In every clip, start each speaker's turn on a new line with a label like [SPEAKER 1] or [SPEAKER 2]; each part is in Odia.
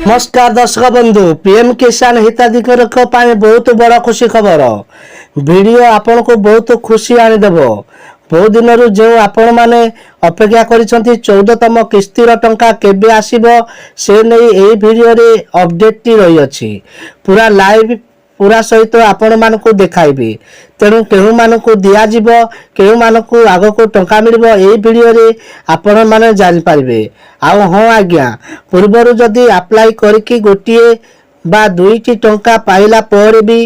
[SPEAKER 1] ନମସ୍କାର ଦର୍ଶକ ବନ୍ଧୁ, ପିଏମ୍ କିଷାନ ହିତାଧିକାରୀଙ୍କ ପାଇଁ ବହୁତ ବଡ଼ ଖୁସି ଖବର। ଭିଡ଼ିଓ ଆପଣଙ୍କୁ ବହୁତ ଖୁସି ଆଣିଦେବ। ବହୁ ଦିନରୁ ଯେଉଁ ଆପଣମାନେ ଅପେକ୍ଷା କରିଛନ୍ତି, 14ତମ କିସ୍ତିର ଟଙ୍କା କେବେ ଆସିବ, ସେ ନେଇ ଏହି ଭିଡ଼ିଓରେ ଅପଡେଟଟି ରହିଅଛି। ପୁରା ଲାଇଭ୍ ପୁରା ସହିତ ଆପଣମାନଙ୍କୁ ଦେଖାଇବି। ତେଣୁ କେଉଁମାନଙ୍କୁ ଦିଆଯିବ, କେଉଁମାନଙ୍କୁ ଆଗକୁ ଟଙ୍କା ମିଳିବ, ଏହି ଭିଡ଼ିଓରେ ଆପଣମାନେ ଜାଣିପାରିବେ। ଆଉ ହଁ ଆଜ୍ଞା, ପୂର୍ବରୁ ଯଦି ଆପ୍ଲାଏ କରିକି ଗୋଟିଏ ବା ଦୁଇଟି ଟଙ୍କା ପାଇଲା ପରେ ବି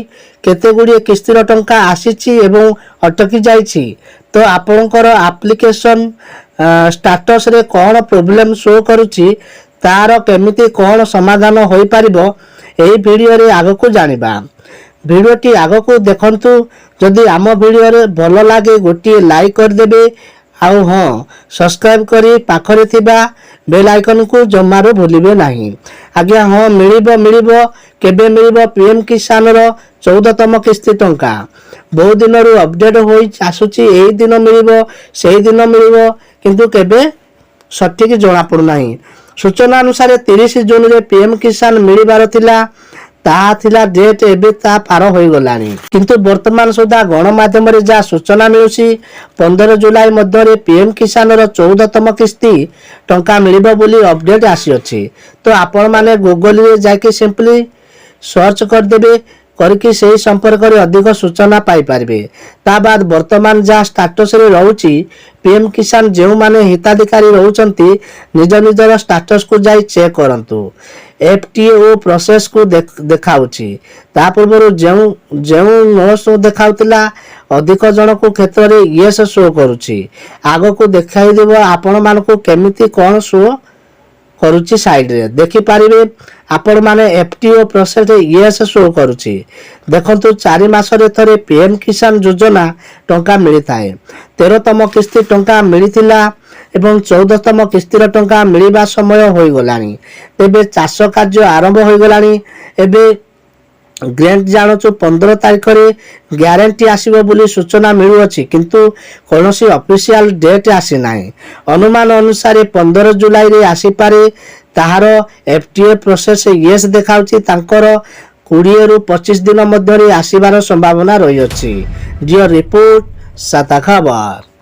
[SPEAKER 1] କେତେ ଗୁଡ଼ିଏ କିସ୍ତିର ଟଙ୍କା ଆସିଛି ଏବଂ ଅଟକି ଯାଇଛି, ତ ଆପଣଙ୍କର ଆପ୍ଲିକେସନ୍ ଷ୍ଟାଟସରେ କ'ଣ ପ୍ରୋବ୍ଲେମ୍ ଶୋ କରୁଛି, ତାର କେମିତି କ'ଣ ସମାଧାନ ହୋଇପାରିବ, ଏହି ଭିଡ଼ିଓରେ ଆଗକୁ ଜାଣିବା। ଭିଡ଼ିଓଟି ଆଗକୁ ଦେଖନ୍ତୁ। ଯଦି ଆମ ଭିଡ଼ିଓରେ ଭଲ ଲାଗେ, ଗୋଟିଏ ଲାଇକ୍ କରିଦେବେ। ଆଉ ହଁ, ସବସ୍କ୍ରାଇବ୍ କରି ପାଖରେ ଥିବା ବେଲ୍ ଆଇକନ୍କୁ ଜମାରୁ ଭୁଲିବେ ନାହିଁ। ଆଜ୍ଞା ହଁ, ମିଳିବ, ମିଳିବ। କେବେ ମିଳିବ ପିଏମ୍ କିଷାନର 14ତମ କିସ୍ତି ଟଙ୍କା? ବହୁ ଦିନରୁ ଅପଡେଟ୍ ହୋଇ ଆସୁଛି, ଏଇ ଦିନ ମିଳିବ, ସେଇ ଦିନ ମିଳିବ, କିନ୍ତୁ କେବେ ସଠିକ ଜଣାପଡ଼ୁନାହିଁ। ସୂଚନା ଅନୁସାରେ 30 ଜୁନରେ ପିଏମ୍ କିଷାନ ମିଳିବାର ଥିଲା। ତାହା ଥିଲା ଡେଟ୍, ଏବେ ତାହା ପାର ହୋଇଗଲାଣି। କିନ୍ତୁ ବର୍ତ୍ତମାନ ସୁଦ୍ଧା ଗଣମାଧ୍ୟମରେ ଯାହା ସୂଚନା ମିଳୁଛି, 15 ଜୁଲାଇ ମଧ୍ୟରେ ପିଏମ୍ କିଷାନର 14ତମ କିସ୍ତି ଟଙ୍କା ମିଳିବ ବୋଲି ଅପଡେଟ୍ ଆସିଅଛି। ତ ଆପଣମାନେ ଗୁଗଲରେ ଯାଇକି ସିମ୍ପଲି ସର୍ଚ୍ଚ କରିଦେବେ, କରିକି ସେହି ସମ୍ପର୍କରେ ଅଧିକ ସୂଚନା ପାଇପାରିବେ। ତା ବାଦ ବର୍ତ୍ତମାନ ଯାହା ଷ୍ଟାଟସରେ ରହୁଛି ପିଏମ୍ କିଷାନ, ଯେଉଁମାନେ ହିତାଧିକାରୀ ରହୁଛନ୍ତି, ନିଜ ନିଜର ଷ୍ଟାଟସକୁ ଯାଇ ଚେକ୍ କରନ୍ତୁ। ଏଫ୍ ଟି ଓ ପ୍ରୋସେସକୁ ଦେଖାଉଛି। ତା ପୂର୍ବରୁ ଯେଉଁ ଯେଉଁ ନୋ ଶୋ ଦେଖାଉଥିଲା, ଅଧିକ ଜଣକୁ କ୍ଷେତ୍ରରେ ୟେସ୍ ଶୋ କରୁଛି। ଆଗକୁ ଦେଖାଇଦେବ ଆପଣମାନଙ୍କୁ କେମିତି କ'ଣ ଶୋ କରୁଛି। ସାଇଡରେ ଦେଖିପାରିବେ ଆପଣମାନେ, ଏଫ୍ ଟି ଓ ପ୍ରୋସେସ ୟେସ୍ ଶୋ କରୁଛି। ଦେଖନ୍ତୁ, 4 ମାସରେ ଥରେ ପିଏମ୍ କିଷାନ ଯୋଜନା ଟଙ୍କା ମିଳିଥାଏ। 13ତମ କିସ୍ତି ଟଙ୍କା ମିଳିଥିଲା ଏବଂ 14ତମ କିସ୍ତିର ଟଙ୍କା ମିଳିବା ସମୟ ହୋଇଗଲାଣି। ତେବେ ଚାଷ କାର୍ଯ୍ୟ ଆରମ୍ଭ ହୋଇଗଲାଣି। ଏବେ ଗ୍ରାଣ୍ଟ ଜାଣୁଛୁ, 15 ତାରିଖରେ ଗ୍ୟାରେଣ୍ଟି ଆସିବ ବୋଲି ସୂଚନା ମିଳୁଅଛି, କିନ୍ତୁ କୌଣସି ଅଫିସିଆଲ ଡେଟ୍ ଆସିନାହିଁ। ଅନୁମାନ ଅନୁସାରେ 15 ଜୁଲାଇରେ ଆସିପାରେ। ତାହାର ଏଫ୍ ଟି ଏ ପ୍ରୋସେସ ୟେସ୍ ଦେଖାଉଛି। ତାଙ୍କର 20ରୁ 25 ଦିନ ମଧ୍ୟରେ ଆସିବାର ସମ୍ଭାବନା ରହିଅଛି। ଜିଓ ରିପୋର୍ଟ, ସାତା ଖବର।